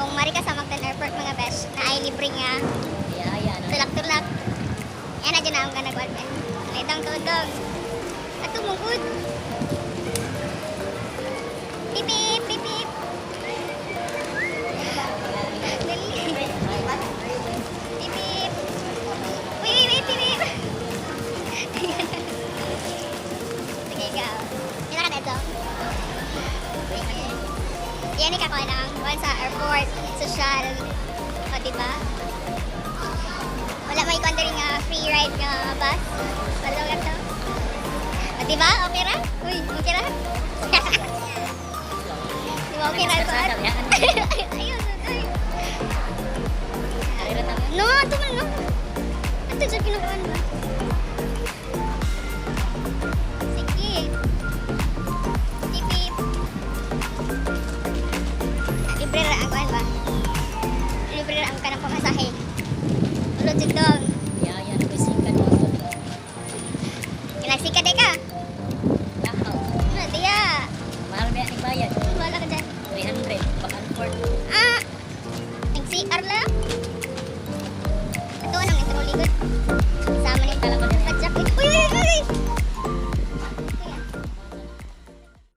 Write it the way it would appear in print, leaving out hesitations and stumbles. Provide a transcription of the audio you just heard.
Kung mari ka sa Mactan Airport, mga besh, na ay libre nga tulak-tulak. Yan na dyan na ang ganagwal be. Itang tudong. Ato mong good. Pip pip pip pip. Dali. Pip pip. Uy, uy, uy, pip pip. Sige, go. Yan na ka dito. Sige. Yan ka ko lang. Kuan sa airport. Social. O, diba? Wala may kuan diri nga free ride nga bus. Wala ka to. O, diba? Okay ra? Uy, okay ra? Diba okay ra ko?